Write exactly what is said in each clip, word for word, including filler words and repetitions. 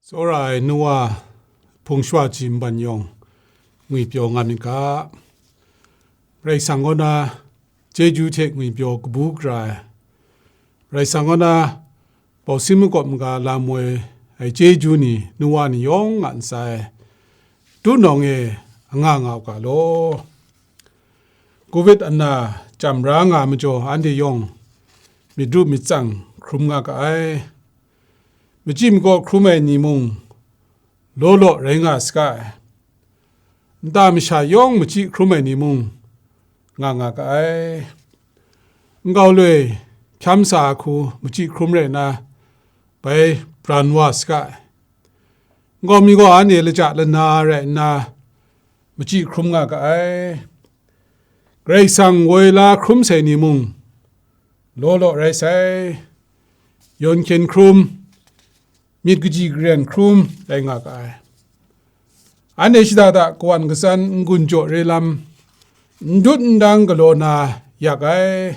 Tsawra ai Noa hpung shawa ji mban yawng ngwipyaw nga myit ga, Karai Kasang kaw na chyeju hte ngwipyaw kabu gara ai, Karai Kasang kaw na bawsin makawp maga lam woi ai chyeju ni Noa ni yawng a ntsa e, tunawng e anga nga u ga law. Covid ana chyam ra nga ai majaw, anhte yawng myit ru myit tsang hkrum nga ga ai. Machyi makaw hkrum ai ni mung law law rai nga saga ai. Nta masha yawng machyi hkrum ai ni mung nga nga ga ai. Nkau loi hkyam sa ai hku machyi hkrum rai nna, bai pran wa saga ai. Nkau mi gaw anhte laja lana rai nna, machyi hkrum nga ga ai. Karai Kasang woi la hkrum sai ni mung law law rai sai. Yawn hkyen hkrum, myit kaji karen hkrum rai nga ga ai. Anhte shada da kawan katsan n-gun jaw re lam, n dut n dang galaw na yak ai.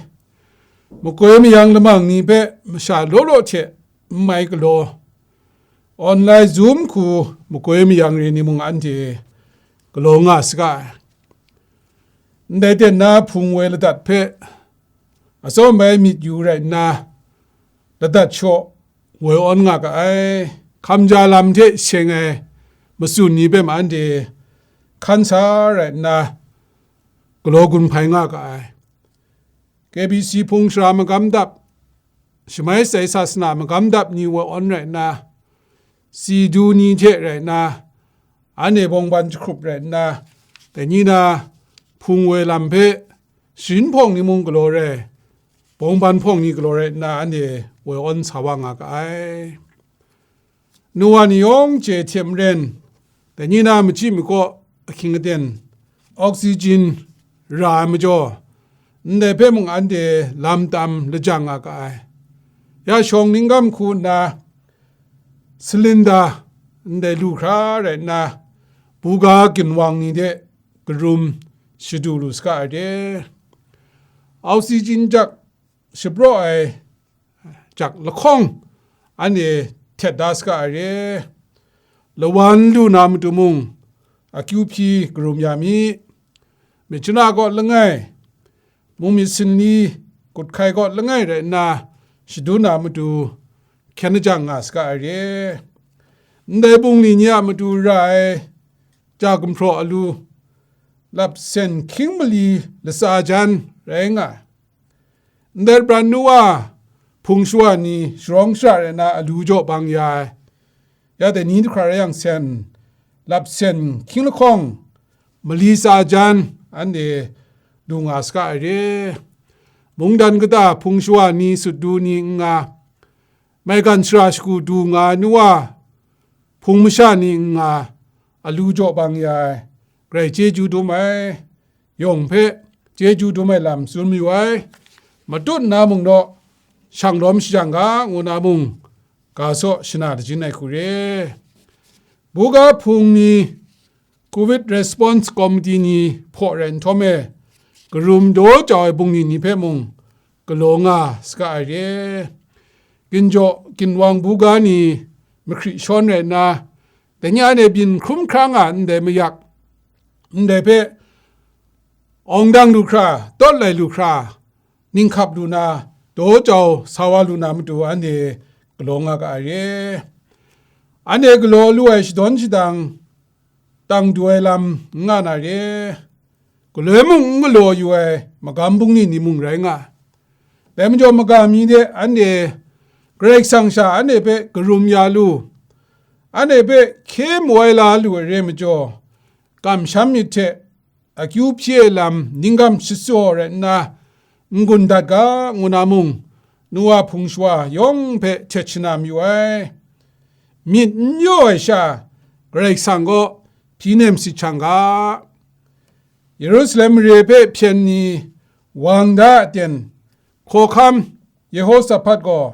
Makoi mayang lamang ni hpe masha law law hte n mai galaw, online Zoom hku makoi mayang re ni mung anhte galaw nga saga ai. Ndai ten na hpung woi ladat hpe atsawm ai myit yu rai nna, ladat shaw woi awn nga ga ai. Hkamja lam hte seng ai matsun ni hpe ma anhte hkan sa rai nna, galaw gun hpai nga ga ai. K B C hpung shara magam dap, shamai shatsai sasana magam dap ni woi awn rai nna, si du ni hte rai nna, anhte bawngban jahkrup rai nna, dai ni na hpung woi lam hpe sharin hpawng ni mung galaw rai, bawngban hpawng ni galaw rai nna, anhte woi awn sa wa nga ga ai. Noa ni yawng chye hte maren, dai ni na machyi makaw ahkying aten, oxygen ra ai majaw, ndai hpe mung anhte lam tam lajang nga ga ai. Ya shawng ningkam hku nna, silinda ndai lu hkra rai nna, buga ginwang ni de karum shadu lu saga ai re. Oxygen jak shapraw ai jak lahkawng anhte htet da saga ai re. Lawan lu na matu mung, akyu hpyi karum ya mi. Myit shana kaw langai, mung myit sinli, gut hkai kaw langai rai nna, shadun na matu hkyen lajang nga saga ai re. Ndai bungli ni a matu ra ai ja gumhpraw alu, lapsen hkying mali latsa jan rai nga ai. Ndai pran nu wa hpung shawa ni sharawng shara rai nna alu jaw bang ya ai. Ya dai ni hkra rai yang sen, lapsen hkying lahkawng, mali tsa jan anhte du nga saga ai re. Mungdan kata hpung shawa ni sut du ni n nga, maigan shara shagu du nga ai nu wa hpung masha ni n nga, alu jaw bang ya ai, Karai chyeju dum ai, yawng hpe chyeju dum ai lam tsun mayu ai. Matut na mung naw, shang lawm shajang ga, ngu na mung, ga saw shana lajin ai hku re. Buga hpung ni, Covid Response Committee ni hpaw rai nhtawm e, karum daw jau ai bungli ni hpe mung galaw nga saga ai re. Ginjaw ginwang buga ni mahkri shawn rai nna, dai ni anhte byin hkrum hkra nga ndai mayak, ndai hpe awng dang lu hkra, tawt lai lu hkra, ninghkap lu na, daw jau sa wa lu na matu anhte galaw nga ga ai re. Anhte galaw lu ai shadawn shadang, tang du ai lam n nga na re. Galoi mung n galaw yu ai magam bungli ni mung rai nga ai. Dai majaw, magam ni de anhte Karai Kasang sha anhte hpe karum ya lu, anhte hpe hkye mawai la lu ai re majaw, kamsham myit hte akyu hpyi ai lam ningkam shatsaw rai nna, n-gun dat ga, ngu na mung, Noa hpung shawa yawng hpe htet shana mayu ai. Myit n yaw ai sha, Karai Kasang kaw hpyi nem sit shang ga. Yerusalem mare hpe hpyen ni wang da a ten, hkawhkam Yehosahpat gaw,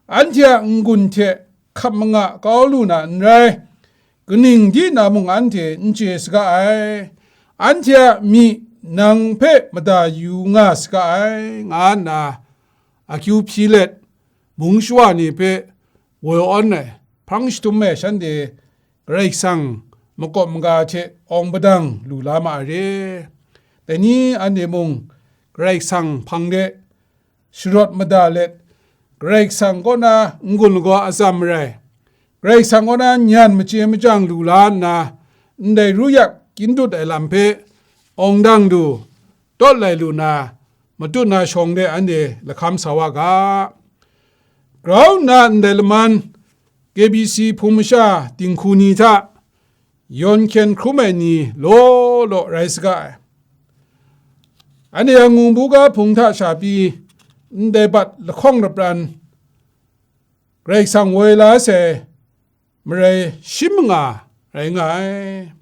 anhte a n-gun hte hkap manga kau lu na n rai, kaning di na mung anhte n chye saga ai, anhte a myi nang hpe mada yu nga saga ai, nga nna akyu hpyi let, mung shawa ni hpe woi awn ai, hpang jahtum e shanhte Karai Kasang makawp maga hte awng padang lu la ma ai re. Dai ni anhte mung Karai Kasang hpang de sharawt mada let, Karai Kasang kaw na n-gun lagaw atsam marai, Karai Kasang kaw na nyan machye machyang lu la nna, ndai ru yak kyin dut ai lam hpe awng dang du, tawt lai lu na, matut na shawng de anhte lahkam sa wa ga. Grau nna ndai laman K B C hpung masha dinghku ni hta yawn hkyen hkrum ai ni law law rai saga ai. Anhte yang ngu buga hpung hta sha pyi ndai bat lahkawng lapran Karai Kasang woi la sai marai shi manga rai nga ai.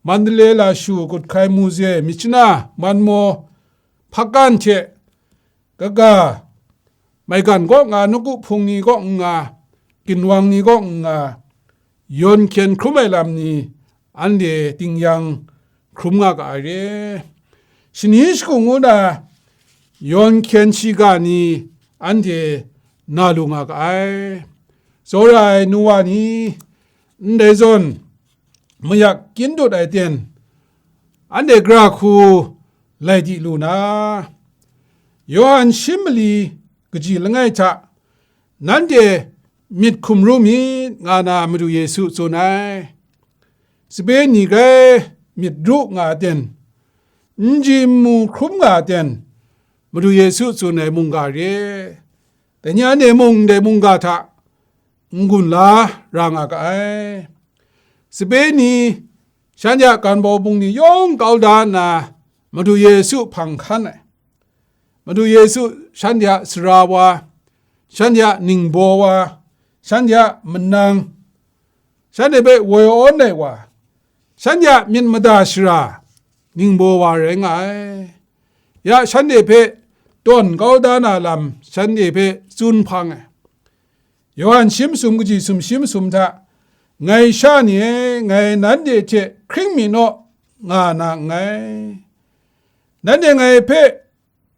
Mandalay Lashu, Kut Hkai Muze, Myitkyina, Manmaw, Hpakan hte kaga, maigan kaw nga, nawku hpung ni kaw nga, ginwang ni kaw nga, yawn hkyen hkrum ai lam ni anhte ting yang hkrum nga ga ai re. Shani shagu ngu na yawn hkyen shiga ni anhte na lu nga ga ai. Tsawra ai nu wa ni, ndai zawn mayak kyin dut ai ten, anhte gara hku lai di lu na, Yawhan shi mali kaji langai hta, nanhte myit hkum ru myit, nga na Madu Yesu tsun ai. Sape ni grai myit ru nga a ten, n ji n mu hkrum nga a ten, Madu Yesu tsun ai mungga re. Dai ni anhte mung ndai mungga hta n-gun la ra nga ga ai. Sape ni, shanhte a ganbau bung ni yawng kau da nna, Madu Yesu hpang hkan ai. Madu Yesu shanhte a sara wa, shanhte a ningbaw wa, shanhte a manang, shanhte hpe woi awn ai wa, shanhte a myit mada shara ningbaw wa rai nga ai. Ya shanhte hpe tawn kau da na lam shanhte hpe tsun hpang ai. Yawhan shi masum kaji sumshi masum hta, ngai sha ni e, ngai nanhte hte hkring mi naw nga na nngai. Nanhte ngai hpe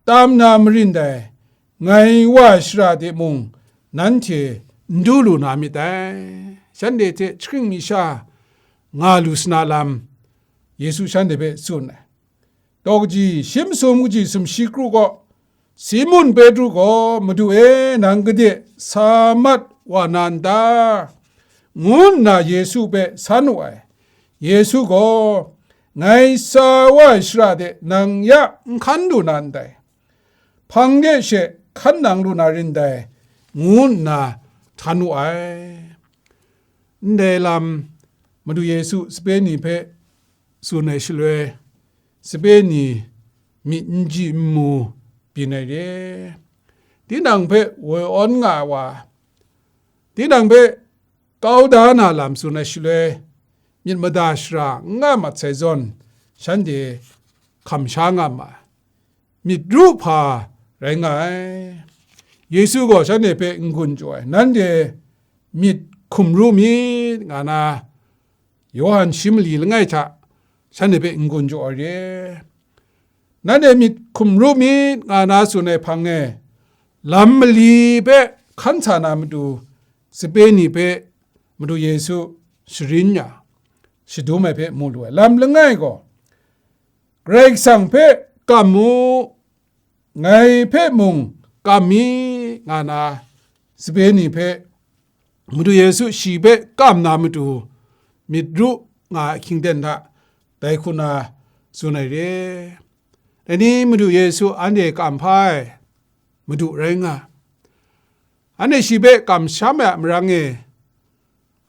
tam na marin dai, ngai wa ai shara de mung nanhte n du lu na myit dai. Shanhte hte jahkring mi sha nga lu sa na lam, Yesu shanhte hpe tsun ai. Daw kaji shi masum kaji sumshi kru gaw, Simun Petru gaw, "Madu e, nang gade sa mat wa na n ta?" ngu nna Yesu hpe san wu ai. Yesu gaw, "Ngai sa wa ai shara de nang ya n hkan lu na ndai? Hpang de she hkan nang lu na rin dai?" ngu nna htan wu ai. Ndai lam Madu Yesu sape ni hpe tsun ai shaloi, sape ni myit n ji n mu byin ai re. Tinang hpe woi awn nga ai wa, tinang hpe kau da na lam tsun ai shaloi, myit mada shara n nga mat sai zawn, shanhte hkam sha nga ma ai. Myit ru hpa rai nga ai. Yesu gaw shanhte hpe n-gun jaw ai, "Nanhte myit hkum ru myit," nga na, Yawhan shi mali langai hta shanhte hpe n-gun jaw ai re. Nanhte myit hkum ru myit nga na tsun ai hpang e, lam mali hpe hkan sa na matu, sape ni hpe Madu Yesu sharin ya, shadum ai hpe mu lu ai. Lam langai gaw, "Karai Kasang hpe kam mu, ngai hpe mung kam mi," nga na, sape ni hpe Madu Yesu shi hpe kam na matu, myit ru nga ai ahkying ten hta, dai hku na tsun ai re. Dai ni Madu Yesu anhte kam hpa ai Madu rai nga, anhte shi hpe kamsham ai a marang e,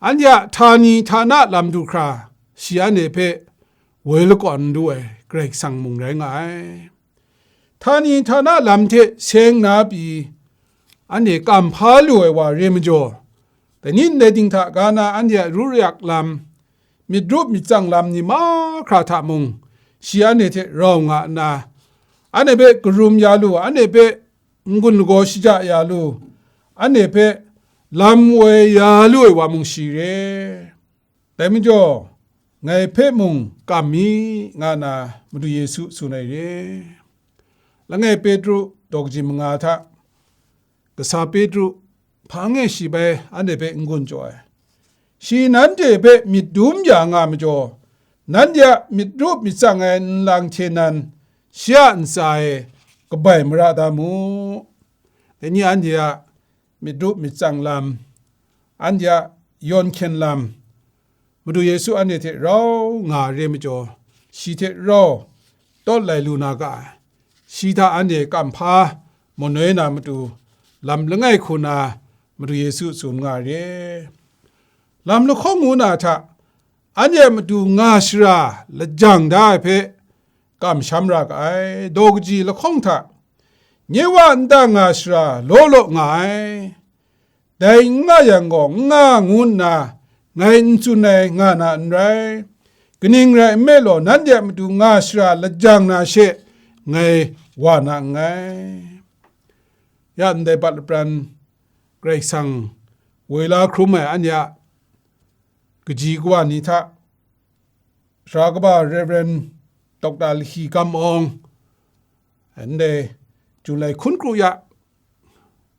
anhte a htani htana lam du hkra, shi anhte hpe woi lakawn n du ai Karai Kasang mung rai nga ai. Htani htana lam hte seng na pyi, anhte kam hpa lu ai wa re majaw, dai ni ndai dinghta ga na anhte a ru yak lam, myit rup myit tsang lam ni mahkra hta mung, shi anhte hte rau nga nna, anhte hpe karum ya lu, anhte hpe n-gun lagaw shaja ya lu, anhte hpe lam woi ya lu ai wa mung shi re. Dai majaw, ngai hpe mung kam mi, nga na Madu Yesu tsun ai re. Langai Petru daw kaji manga hta, kasa Petru hpang e shi bai anhte hpe n-gun jaw ai. Shi nanhte hpe myit dum ya nga majaw, nanhte a myit rup myit tsang ai nlang hte nan shi a ntsa e kabai mara da mu. Dai ni anhte a myit rup myit tsang lam, anhte a yawn hkyen lam, Madu Yesu anhte hte rau nga re majaw, shi hte rau tawt lai lu na ga ai. Shi hta anhte kamhpa manoi na matu lam langai hku na Madu Yesu tsun nga re. Lam lahkawng ngu na hta, anhte a matu nga shara lajang da ai hpe kamsham ra ga ai. Daw kaji lahkawng hta, nye wa nta nga shara law law nga ai. Dai n nga yang gaw, n nga ngu nna ngai n tsun ai nga na n rai. Kaning rai nme law, nanhte a matu nga shara lajang na she ngai wa na nngai. Ya ndai bat lapran Karai Kasang woi la hkrum ai anhte a kaji kawa ni hta, Sara kaba Rev. Doctor Lahki Kam Awng, ndai Jun lai hkun kru ya,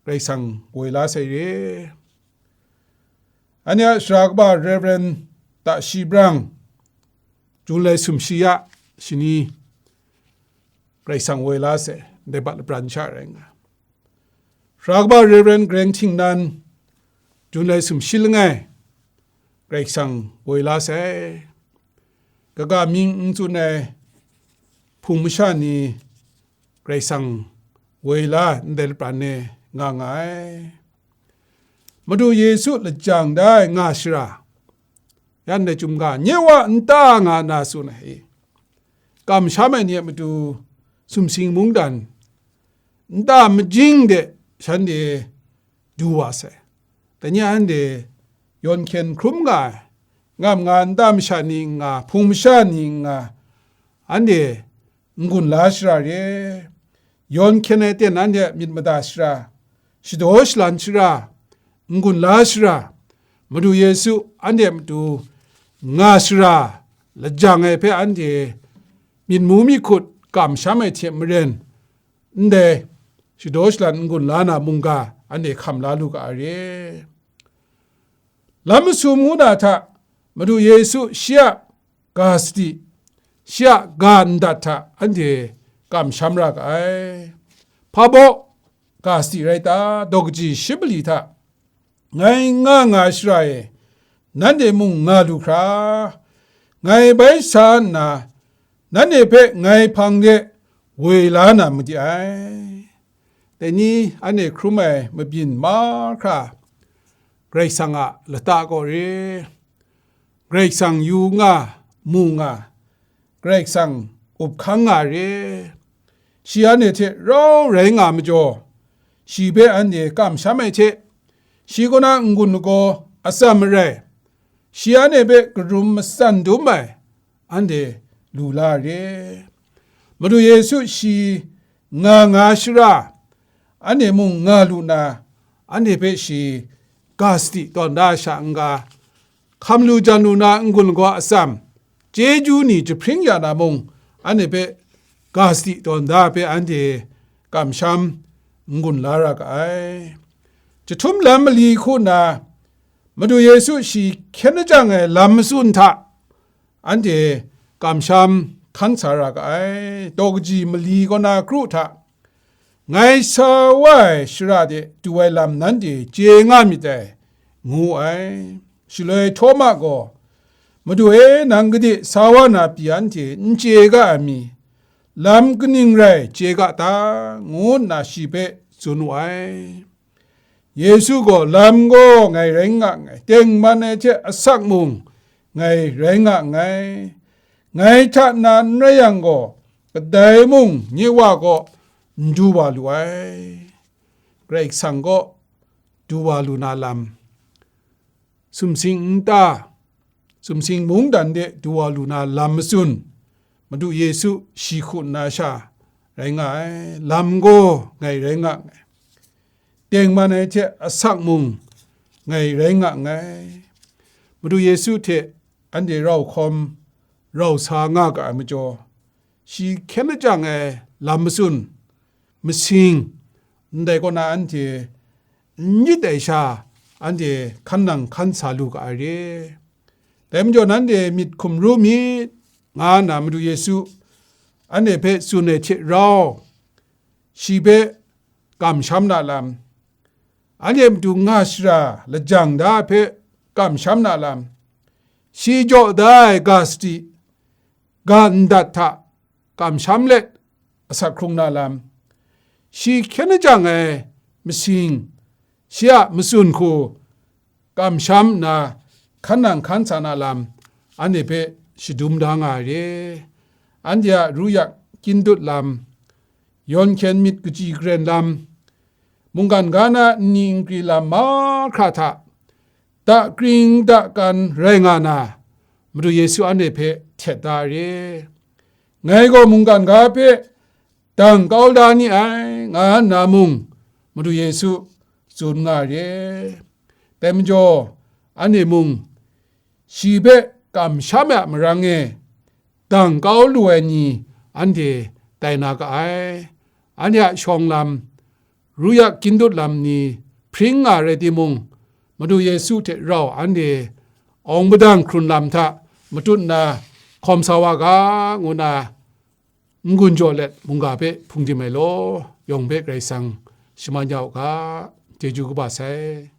Karai Kasang woi la sai re. Anhte a Sara kaba Rev. Tashi Brang, Jun lai sumshi ya shani, Karai Kasang woi la sai, ndai bat lapran sha rai nga. Sara kaba Rev. Gareng Htingnan, Jun lai sumshi langai, Karai Kasang woi la sai. Kaga mying n tsun ai hpung masha ni Karai Kasang woi la ndai lapran e nga nga ai. Madu Yesu lajang da ai nga shara, yan dai chyum ga, nye wa nta nga na tsun ai, kamsham ai ni a matu sumsing mungdan, nta majing de shanhte du wa sai. Dai ni anhte yawn hkyen hkrum nga ai, ngam nga nta masha ni n nga, hpung masha ni n nga, anhte n-gun la shara re. Yawn hkyen ai ten anhte a myit mada shara, shadaw shalan shara, n-gun la shara, Madu Yesu anhte a matu nga shara lajang ai hpe anhte myit mu myit hkut kamsham ai hte maren, ndai shadaw shalan n-gun la na mungga anhte hkam la lu ga ai re. Lam masum ngu na hta, Madu Yesu shi a ga sadi, shi a ga ndat hta anhte kamsham ra ga ai. Hpa baw ga sadi rai ta? Daw kaji shi mali hta, ngai nga nga shara e, nanhte mung nga lu hkra, ngai bai sa nna, nanhte hpe ngai hpang de woi la na made ai. Dai ni anhte hkrum ai mabyin mahkra, Karai Kasang a lata kaw re, Karai Kasang yu nga, mu nga, Karai Kasang up hkang nga re. Shi anhte hte rau rai nga majaw, shi hpe anhte kamsham ai hte, shi kaw na n-gun lagaw atsam marai, shi anhte hpe karum matsan dum ai, anhte lu la re. Madu Yesu shi nga nga shara, anhte mung nga lu na, anhte hpe shi ga sadi tawn da sha n-ga, hkam lu jan lu na n-gun lagaw atsam, chyeju ni jahpring ya na mung, anhte hpe ga sadi tawn da hpe anhte kamsham n-gun la ra ga ai. Jahtum lam mali hku nna, Madu Yesu shi hkyen lajang ai lam matsun hta, anhte kamsham hkan sa ra ga ai. Daw kaji mali kaw na kru hta, ngai sa wa ai shara de du ai lam nanhte chye nga myit dai, ngu ai. Shaloi Htawma gaw, "Madu e, nang gade sa wa na pyi anhte n chye ga ai mi, lam kaning rai chye ga ta?" ngu nna shi hpe tsun wu ai. Yesu gaw, "Lam gaw ngai rai nga nngai, tengman ai hte asak mung ngai rai nga nngai, ngai hta na n rai yang gaw, kadai mung nye Wa kaw n du wa lu ai." Karai Kasang kaw du wa lu na lam, sumsing nta, sumsing mungdan de du wa lu na lam matsun, Madu Yesu shi hku nna sha rai nga ai. "Lam gaw ngai rai nga nngai, tengman ai hte asak mung ngai rai nga nngai." Madu Yesu hte anhte rau hkawm, rau sa nga ga ai majaw, shi hkyen lajang ai lam matsun, masing, ndai kaw na anhte n myit ai sha, anhte hkan nang hkan sa lu ga ai re. Dai majaw nanhte myit hkum ru myit, nga nna Madu Yesu anhte hpe tsun ai hte rau, shi hpe kamsham na lam, anhte matu nga shara lajang da hpe kamsham na lam, shi jaw da ai ga sadi, ga ndat hta kamsham let asak hkrung na lam, shi hkyen lajang ai masing, shi a matsun hku kamsham nna hkan nang hkan sa na lam, anhte hpe shadum da nga ai re. Anhte a ru yak kyindut lam, yawn hkyen myit kaji karen lam, mungkan ga na nni nkri lam mahkra hta, dakring dakan rai nga na, Madu Yesu anhte hpe htet da ai re. Ngai gaw mungkan ga hpe dang kau la ni ai, nga nna mung Madu Yesu tsun nga ai re. Dai majaw, anhte mung shi hpe kamsham ai a marang e dang kau lu ai ni anhte tai na ga ai. Anhte a shawng lam, ru yak kyindut lam ni hpring nga rai timung, Madu Yesu hte rau anhte awng padang hkrun lam hta matut nna hkawm sa wa ga, ngu nna n-gun jaw let mungga hpe hpungdim ai law, yawng hpe Karai Kasang shaman ya u ga, chyeju kaba sai.